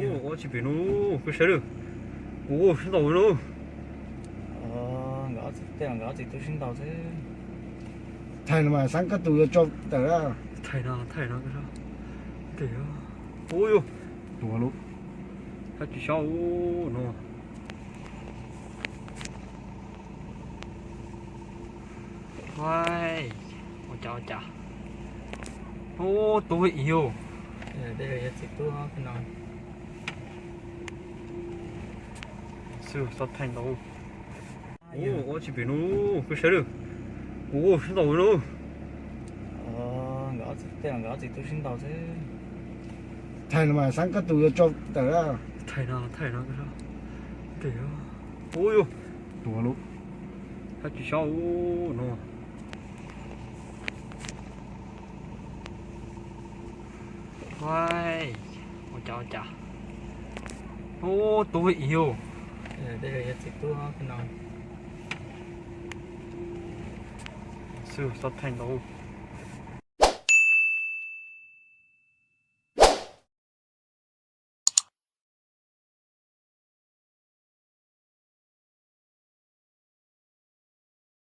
Ua tsis pem no, koj saib lawm. Kuv sib ntaus no. Nkawd ob txiv tub sib ntaus xwb. Thaij no mas xav koj tus yuav tso tawm. Thaij no, thaij no. Ua yog, tuag lawm. Koj tsis saib no. Ua cas ua cas. Ub, tub ib yug. Xwb txhob thaij ntau. Ua tsis pem no, koj saib lawm. Kuv sib ntaus no. Nkawd ob txiv tub sib ntaus xwb. Thaij no mas xav koj tus yuav tso tawm. Thaij no, thaij no. Ua yog, tuag lawm. Koj tsis saib no. Ua cas ua cas. Ub, tub ib yug. Xwb txhob thaij ntau.